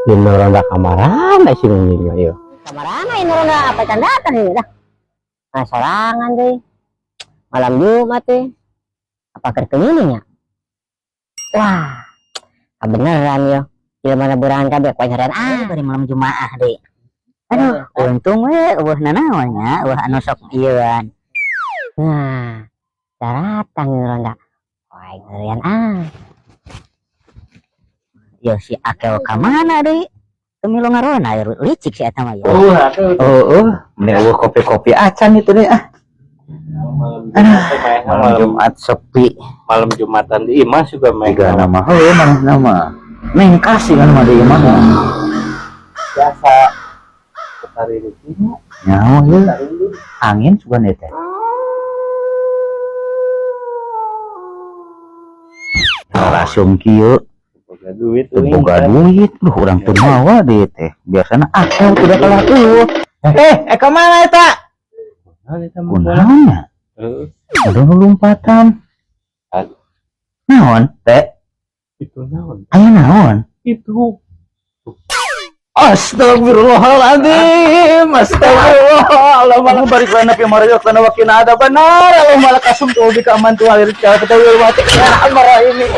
Di ronda kamarana si Nuni mah ieu? Kamarana ini ronda apa can datang ini dah. Nah, sorangan deh. Malam Jumat deh. Apa keur keliling ya? Wah, kebeneran yo. Jelema burangan kabeh ku nyarian ah Dari malam Jumaah deh. Aduh, untung we euweuh nanaon nya, euweuh anu sok ieuan. Nah, datang ini ronda. Wah, ngerian ah. Ya si Akel ka mana deui? Teu milu ngaronda ya licik si eta mah ya. Oh, atuh. Oh, mending euweuh kopi-kopi acan itu deh ah. Malam Jumat teh main Malam malam, Jumat sepi. Malam Jumatan di imah juga main. Tiga nama heuh maneh nama. Mengkas sih kan mah di imah mah. Biasa. Tari di sini. Nyaho ieu angin sugan ieu teh. Rasum kieu. Boga duit. Teu boga duit, duh, urang teu mawa deui teh. Biasana akal tidak kalah euweuh. Eh, eh ka mana eta? Kunaon nya? Heeh. Udah lompatan. Aduh. Naon, teh? Itu naon? Aya naon? Itu. Astagfirullahaladzim, astagfirullah. Allahumma barik lana fi ma razaqtana wa qina adzabannar. Allahumma lakasum tu bika amantu wa alil kita wal mati ya arhamar rahimin.